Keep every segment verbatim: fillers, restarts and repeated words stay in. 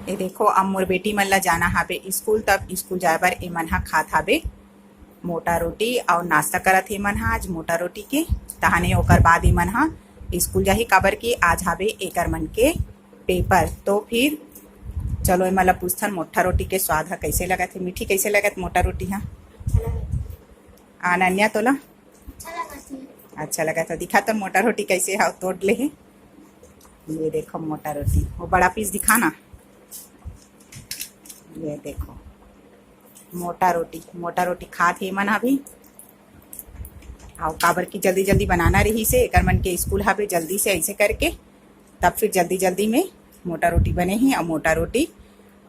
ये देखो, अब मोर बेटी मन ला जाना हाबे स्कूल, तब स्कूल जाए बर एमन हा खात हाबे मोटा रोटी अउ नाश्ता करत हे एमन हा आज मोटा रोटी के। तहाने ओकर बाद एमन हा स्कूल जाही, काबर कि आज हाबे एकर मन के पेपर। तो फिर चलो, एमन ला पूछथन मोटा रोटी के स्वाद हा कैसे लगत हे, मीठी कैसे लगत मोटा रोटी हा। अनन्या, तोला अच्छा लगत हे? दिखा तो मोटा रोटी कैसे हा, तोड़ ले हे। ये देखो मोटा रोटी, वो बड़ा पीस दिखा ना। ये देखो मोटा रोटी, मोटा रोटी खात हे मन अभी। अउ काबर की जल्दी जल्दी बनाना रहिसे, एकर मन के स्कूल हाबे जल्दी से ऐसे करके, तब फिर जल्दी जल्दी में मोटा रोटी बने ही। अउ मोटा रोटी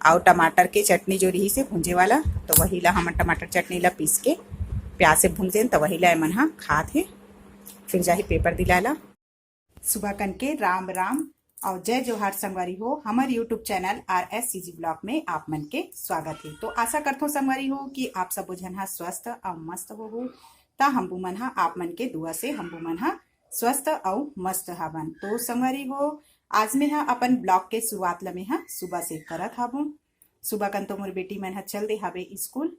अउ टमाटर के चटनी जो रहिसे भूंजे वाला, तो वही ला हमन टमाटर चटनी ला पीस के प्याज से भूंज देन, तो वही ला एमन हा खात हे। फिर जाही पेपर दिलाए ला। सुबह कन के राम राम अउ जय जोहार संगवारी हो। हमर YouTube चैनल R S C G blog में आप मन के स्वागत हे। तो आशा करथों संगवारी हो कि आप सबो झन हा स्वस्थ अउ मस्त होहू। त हमबू मन हा आप मन के दुआ से हमबू मन हा स्वस्थ अउ मस्त हावन। तो संगवारी हो, आज में हा अपन ब्लॉग के शुरुआत ल में हा सुबह से करत हाबू। सुबह कन तो मोर बेटी मन हा चल दे हाबे स्कूल,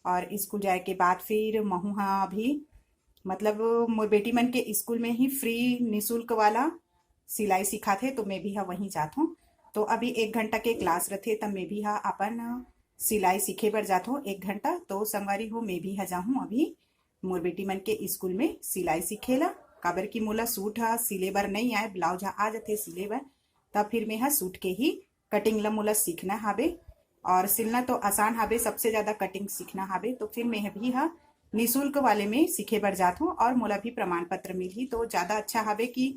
और स्कूल जाए के बाद फिर महू हा अभी, मतलब, मोर बेटी मन के स्कूल में ही फ्री निशुल्क वाला सिलाई सिखाथे, तो मैं भी हा वहीं जात हूँ। तो अभी एक घंटा के क्लास रथे, तब मैं भी हा अपन सिलाई सीखे बर जात हूँ एक घंटा। तो संगवारी हो, मैं भी हा जाहूँ अभी मोर बेटी मन के स्कूल में सिलाई सीखे ला, काबर कि मोला सूट हा सिले बर नहीं आए, ब्लाउज हा आ जथे सिले बर, तब फिर मैं हा सूट के ही कटिंग ला मोला सीखना हाबे। और सिलना तो आसान हाबे, सबसे ज्यादा कटिंग सीखना हाबे। तो फिर मैं भी हा निशुल्क वाले में सीखे बर जात हूँ और मोला भी प्रमाण पत्र मिलही, तो ज्यादा अच्छा हाबे कि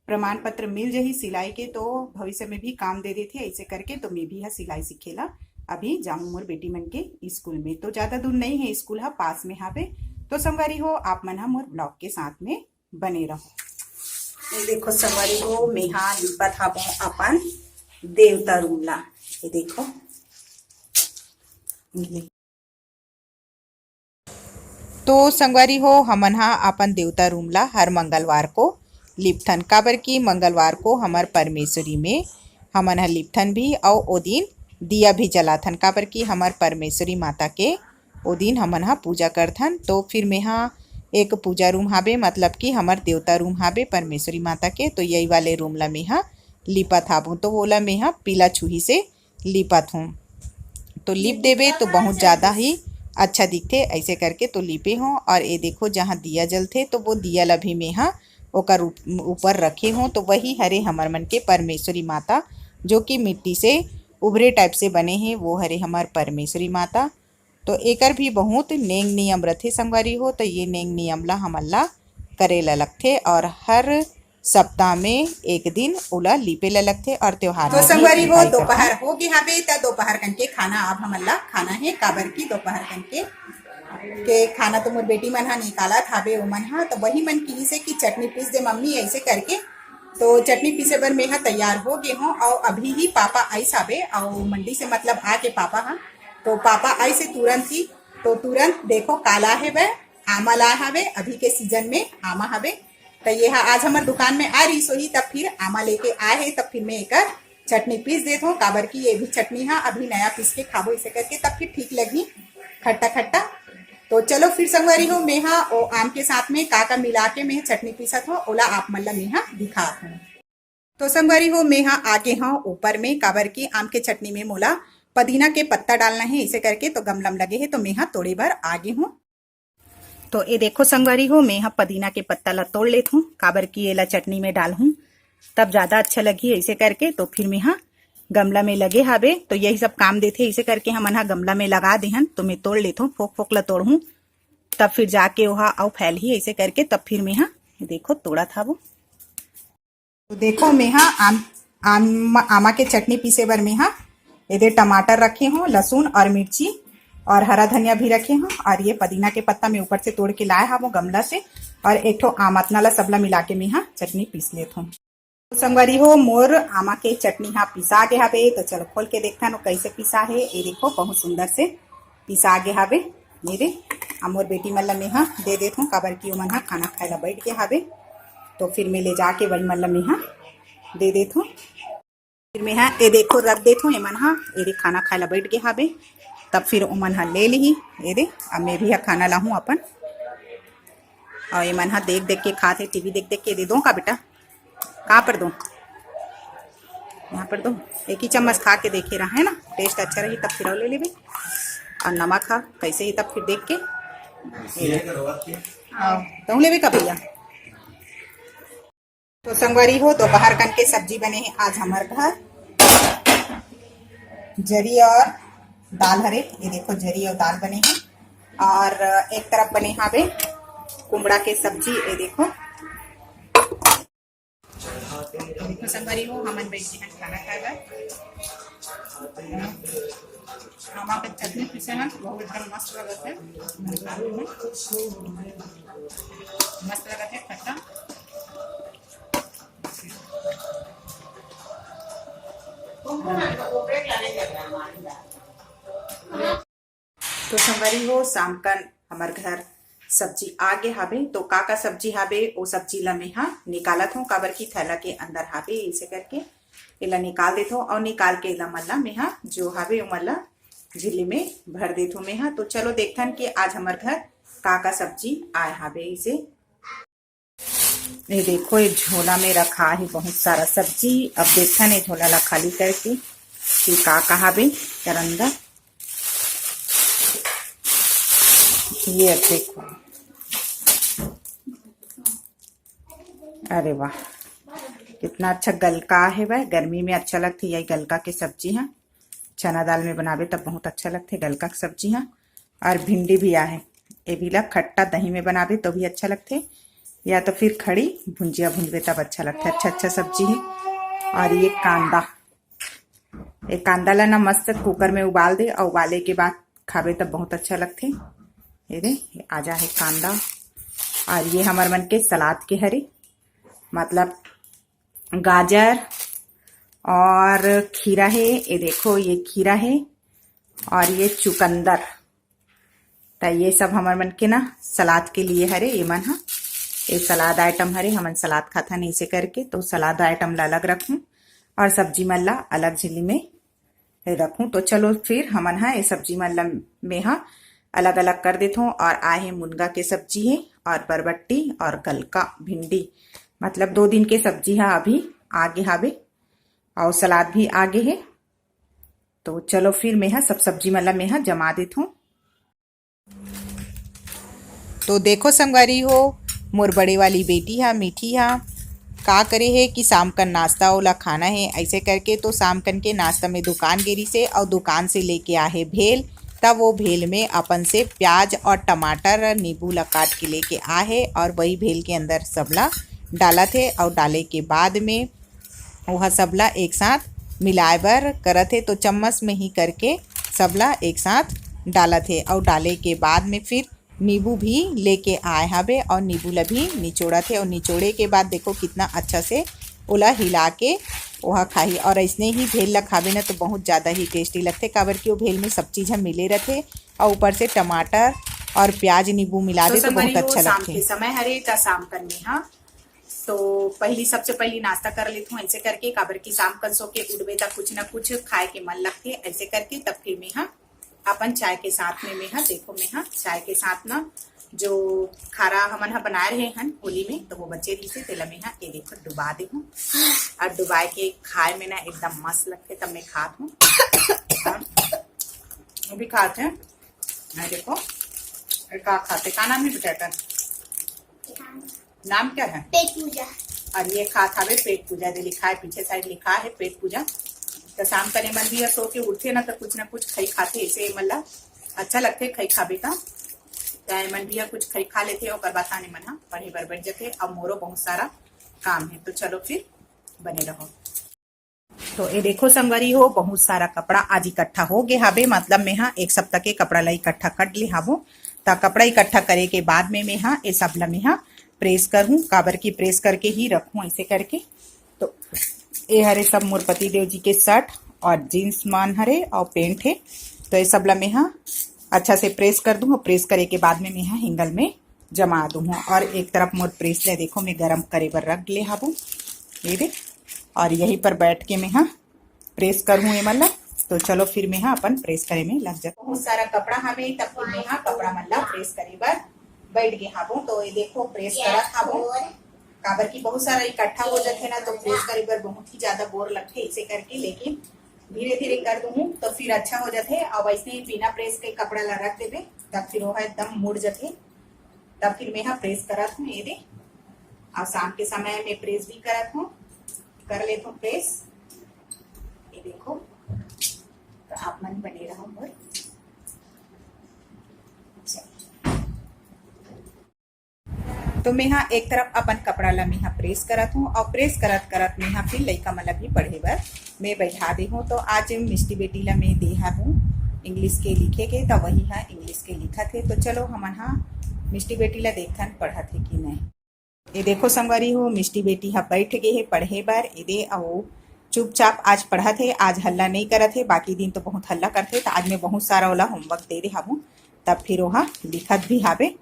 प्रमाण पत्र मिल जही सिलाई के, तो भविष्य में भी काम दे देथे ऐसे करके। तो मैं भी हा सिलाई सीखे ला अभी जाऊँ मोर बेटी मन के स्कूल में। तो ज्यादा दूर नहीं है, स्कूल हा पास में हाबे। तो संगवारी हो, आप मन हा मोर ब्लॉग के साथ में बने रहो। ये देखो संगवारी हो, मेहा लिपत हाबो अपन देवता रूम ला। ये देखो, तो संगवारी हो, हमन हा अपन देवता रूम ला हर मंगलवार को लिपथन, काबर कि मंगलवार को हमर परमेश्वरी में हमन हा लिपथन भी, अउ ओ दिन दिया भी जलाथन, काबर कि हमर परमेश्वरी माता के ओ दिन हमन हा पूजा करथन। तो फिर मेहा एक पूजा रूम हाबे, मतलब कि हमर देवता रूम हाबे परमेश्वरी माता के, तो यही वाले रूम ला मेहा लिपत हाबू। तो ओला मेहा पीला छुही से लिपत हूँ। तो लिप देबे तो बहुत ज्यादा ही अच्छा दिखथे ऐसे करके। तो लिपे हों, और ये देखो जहाँ दिया जलथे तो वो दिया ला भी मेहा ओकर ऊपर रखे हों। तो वही हरे हमर मन के परमेश्वरी माता, जो कि मिट्टी से उभरे टाइप से बने हे, वो हरे हमर परमेश्वरी माता। तो एकर भी बहुत नेंग नियम रथे संगवारी हो। तो ये नेंग नियम ला हमन ला करे ला लगथे और हर सप्ताह में एक दिन ओला लीपे ला लगथे और त्योहार तो में भी संगवारी हो, दोपहर हो गे हाबे, त दोपहर कन के खाना अब हमन ला खाना हे, काबर की दोपहर कन के, के खाना तो मोर बेटी मन हा निकालत हाबे, ओमन हा तो वही मन किहिसे कि चटनी पीस दे मम्मी, ऐसे करके। तो चटनी पीसे बर मेहा तैयार हो गे हों, अउ अभी ही पापा आइस हाबे, अउ मंडी से मतलब आके पापा हा, तो पापा आइस हे तुरंत ही, तो तुरंत देखो काला हे वे आमा लाए हावे, अभी के सीजन में आमा हावे। त ये हा आज हमर दुकान में आ रही सोही, तब फिर आमा लेके आए हे, तब फिर मैं एकर चटनी पीस देत हूँ, काबर की ये भी चटनी हा अभी नया पीस के खाबो इसे करके, तब फिर ठीक लगही खट्टा खट्टा। तो चलो फिर संगवारी हो, मैं हा ओ आम के साथ में का का मिला के मैं चटनी पीसत हूँ, ओला आप मन ला मैं हा दिखात हूँ। तो संगवारी हो, मैं हा आगे हूँ ऊपर में, काबर की आम के चटनी में मोला पदीना के पत्ता डालना है, इसे करके तो गमला में लगे है, तो मैं हा तोड़े बर आगे हूँ। तो ये देखो संगवारी हो, मैं हा पदीना के पत्ता ला तोड़ लेत हूँ, काबर की एला चटनी में डालहूँ तब ज्यादा अच्छा लगही ऐसे करके। तो फिर मैं हा गमला में लगे हाबे, तो यही सब काम देथे, इसे करके हमन हा गमला में लगा देहन। तो मैं तोड़ लेत हूँ, फोक फोक ला तोड़हूँ, तब फिर जाके ओहा अउ फैलही ऐसे करके। तब फिर मैं हा देखो तोड़त हाबो। तो देखो, मैं हा आम, आम, आमा के चटनी पीसे बर मैं हा एदे टमाटर रखे हूँ, लहसुन और मिर्ची और हरा धनिया भी रखे हूँ, और ये पदीना के पत्ता मैं ऊपर से तोड़ के लाए हाबो गमला से, और एक ठो आम अतना ला सबला मिला के मैं हा चटनी पीस लेत हूँ। तो संगवारी हो, मोर आमा के चटनी हा पिसा गे हाबे, तो चलो खोल के देखथन वो कैसे पिसा है। ये देखो, बहुत सुंदर से पिसा गे हाबे। ये दे, अब मोर बेटी मन ला मैं हा दे देत हूँ, काबर की ओमन हा खाना खाए ला बैठ गे हाबे, तो फिर मैं ले जाके वही मन ला मैं हा दे देत हूँ। फिर मैं हा ए देखो रख देथों, एमन हा एदे खाना खाए ला बैठ गे हाबे, तब फिर ओमन हा ले लिही। एदे अब मैं भी हा खाना लाहूँ अपन, और एमन हा देख देख के खात हे, टीवी देख देख के। दे दो का बेटा, कहाँ पर दो, यहाँ पर दो। एक ही चम्मच खा के देखे रहा है ना, टेस्ट अच्छा रही तब फिर और ले लेबे। और नमक हा कैसे ही तब फिर देख के। हाँ, तुम लेबे का भैया? तो संगवारी हो, दोपहर कन के सब्जी बने हे आज हमर घर, जरी और दाल हरे। ये देखो, जरी और दाल बने हे, और एक तरफ बने हावे कुमड़ा के सब्जी। ये देखो, देखो संगवारी हो, हमन बैठ गे हन खाना खाए बर। आमा के चटनी पीसे हन, बहुत एकदम मस्त लगत हे, मस्त लगत हे खट्टा। तो संगवारी हो, शाम कन हमर घर सब्जी आ गे हाबे। तो का का सब्जी हाबे, ओ सब्जी ला मैं हा निकालत हूँ, काबर की थैला के अंदर हाबे, इसे करके एला निकाल देथो और निकाल के एला मन ला मैं हा जो हाबे ओमन ला झिल्ली में भर देथो मैं हा। तो चलो देखथन कि आज हमर घर का का सब्जी आए हाबे इसे। ये देखो, ये झोला में रखा है बहुत सारा सब्जी। अब देखथन ये झोला ला खाली करके कि का का हाबे एकर अंदर। ये अब देखो, अरे वाह, कितना अच्छा गलका है भाई, गर्मी में अच्छा लगथे ये गलका के सब्जी हा। चना दाल में बनाबे तब बहुत अच्छा लगथे गलका के सब्जी हा। और भिंडी भी आहे, ये भी ला खट्टा दही में बनाबे तो भी अच्छा लगथे, या तो फिर खड़ी भुंजिया भुंजबे तब अच्छा लगथे। अच्छा अच्छा सब्जी है। और ये कांदा, ये कांदा ला ना मस्त कुकर में उबाल दे और उबाले के बाद खाबे तब बहुत अच्छा लगथे। ये दे, ये आजा है कांदा। और ये हमर मन के सलाद के हरे, मतलब गाजर और खीरा है। ये देखो, ये खीरा है और ये चुकंदर। त ये सब हमर मन के ना सलाद के लिए हरे, ये मन हा, ये सलाद आइटम हरे, हमन सलाद खाथन ऐसे करके, तो सलाद आइटम ला अलग रखूं और सब्जी मन ला अलग झिल्ली में रखूं। तो चलो फिर हमन हा ये सब्जी मन ला में हा अलग अलग कर देथों। और आहे मुनगा के सब्जी है और बरबट्टी और गलका भिंडी, मतलब दो दिन के सब्जी हा अभी आगे हाबे और सलाद भी आगे है। तो चलो फिर मैं हा सब सब्जी मन ला मैं हा जमा देथों। तो देखो संगवारी हो, मोर बड़े वाली बेटी हा मीठी हा का करे है कि शाम का नाश्ता ओला खाना है ऐसे करके। तो शाम कन के नाश्ता में दुकान गे रिसे और दुकान से लेके आहे भेल। तब वो भेल में अपन से प्याज और टमाटर, नींबू ला काट के लेके आहे और वही भेल के अंदर सबला डालत है और डाले के बाद में ओहा सबला एक साथ मिलाए बर करत हे। तो चम्मच में ही करके सबला एक साथ डालत हे और डाले के बाद में फिर नींबू भी लेके आए हाबे और नींबू ला भी निचोड़त हे और निचोड़े के बाद देखो कितना अच्छा से ओला हिला के ओहा खाही। और ऐसने ही भेल ला खाबे ना तो बहुत ज्यादा ही टेस्टी लगथे, काबर कि वो भेल में सब चीज ह मिले रथे और ऊपर से टमाटर और प्याज नींबू मिला तो दे तो संगवारी बहुत हो, अच्छा शाम लगथे। के समय हरे त शाम कन में हा तो पहली, सबसे पहली नाश्ता कर लेथों ऐसे करके, काबर कि शाम कन सो के उठबे त कुछ ना कुछ खाए के मन लगथे ऐसे करके। तब फिर मैं हा अपन चाय के साथ में, मैं हा देखो, मैं हा चाय के साथ ना जो खारा हमन हा बनाए रहे हन होली में, तो वो बचे रहिसे, तेला मैं हा ये देखो डुबा दे हूँ। और डुबाए के खाए में ना एकदम मस्त लगथे, तब मैं खात हूँ। और वो भी खात हैं। मैं देखो, ये का खाते, का नाम है बेटा का? नाम क्या है? पेट पूजा। और ये खात हावे पेट पूजा, दे लिखा है, पीछे साइड लिखा है पेट पूजा। तो शाम कने मन भी सो के उठे ना तो कुछ ना कुछ खाई खाते, ऐसे मतलब अच्छा लगथे खाई खाबे का। तो मन भी कुछ खाई खा लेथे, ओकर बाद ताने मन हा पढ़े बर बैठ जाथे। अब मोरो बहुत सारा काम है, तो चलो फिर बने रहो। तो ये देखो संगवारी हो, बहुत सारा कपड़ा आज इकट्ठा हो गए हाबे, मतलब मैं हा एक सप्ताह के कपड़ा ला इकट्ठा कर ले हाबो। त कपड़ा इकट्ठा करे के बाद में मैं हा ये सब ला मैं हा प्रेस करूँ, काबर की प्रेस करके ही रखूँ ऐसे करके। तो ये हरे सब मोर पति देव जी के शर्ट और जींस मान हरे और पैंट है। तो ये सब ला मैं हा अच्छा से प्रेस कर दूँ और प्रेस करे के बाद में मैं हा हैंगर में जमा दूँ। और एक तरफ मोर प्रेस ले देखो मैं गरम करे बर रख ले हाबो, ये दे। और यहीं पर बैठ के मैं हा प्रेस करहूँ एमन ला। तो चलो फिर मैं हा अपन प्रेस करे में लग जात। बहुत सारा कपड़ा हवे, तब फिर मैं हा कपड़ा मन ला प्रेस करे बर बैठ गे हाबो। तो ये देखो, प्रेस करत हाबो, काबर कि बहुत सारा इकट्ठा हो जाथे ना, तो प्रेस करे बर बहुत ही ज्यादा बोर लगथे, इसे करके। लेकिन धीरे धीरे कर दूहूँ तो फिर अच्छा हो जाथे। और वैसे ही बिना प्रेस के कपड़ा ला रख देबे, तब फिर वो एकदम मुड़ जाथे। तब फिर मैं हा प्रेस करत हूँ, ये दे। और शाम के समय में प्रेस भी करत हूँ, कर लेत हूँ प्रेस। ये देखो, तो आप मन बने रहो मोर। चलो। तो मैं हा एक तरफ अपन कपड़ा ला मैं हा प्रेस करत हूँ, और प्रेस करत करत मैं हा फिर लइका मन ला भी पढ़े बर मैं बैठा दे हूँ। तो आज मिष्टी बेटी ला मैं दे हूँ इंग्लिश के लिखे के, तो वही हा इंग्लिश के लिखत हे। तो चलो हमन हा मिष्टी बेटी ला देखथन पढ़त हे कि नहीं। ये देखो संगवारी हो, मिष्टी बेटी हा बैठ गे हे पढ़े बर। ये दे, अउ चुपचाप आज पढ़त हे, आज हल्ला नहीं करत हे। बाकी दिन तो बहुत हल्ला करथे, तो आज मैं बहुत सारा ओला होमवर्क दे दे हूँ, तब फिर ओहा लिखत भी हावे।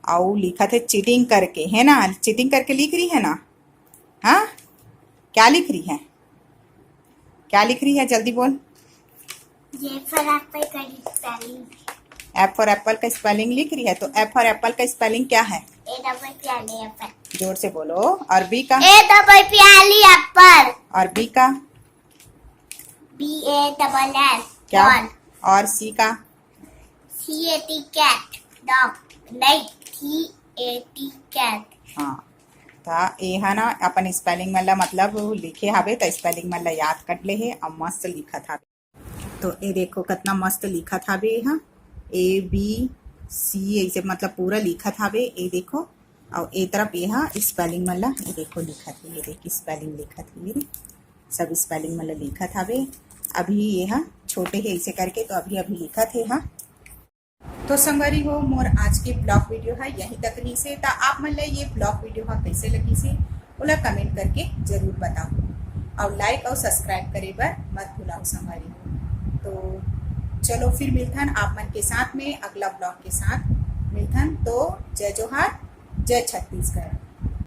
अउ लिखत हे चीटिंग करके, है ना? चीटिंग करके लिख रही है ना? हाँ, क्या लिख रही है? क्या लिख रही है, जल्दी बोल। A for apple का spelling। A for apple का स्पेलिंग लिख रही है, तो A for apple का स्पेलिंग क्या है? A double P L E apple। जोर से बोलो। और B का? A double P L E apple। और B का? B A double L। क्या? Ball। और C का? C A T cat, dog। नहीं, C A T cat। हाँ, त एहा ना अपन स्पेलिंग मन ला, मतलब लिखे हावे, त स्पेलिंग मन ला याद कर ले हे, अब मस्त लिखत हावे। तो ये देखो कितना मस्त लिखत हावे एहा, A B C ऐसे, मतलब पूरा लिखत हावे। ये देखो, और ये तरफ एहा स्पेलिंग मन ला, ये देखो लिखत हे, ये देख स्पेलिंग लिखत हे, ये देख, सब स्पेलिंग मन ला लिखत हावे। अभी एहा छोटे हे ऐसे करके, तो अभी अभी लिखत हे हा। तो संगवारी हो, मोर आज के ब्लॉग वीडियो हा यहीं तक रहिसे। त आप मन ला ये ब्लॉग वीडियो हा कैसे लगिसे, ओला कमेंट करके जरूर बताओ, और लाइक और सब्सक्राइब करे बर मत भुलाओ संगवारी हो। तो चलो फिर मिलथन आप मन के साथ में, अगला ब्लॉग के साथ मिलथन। तो जय जोहार, जय छत्तीसगढ़।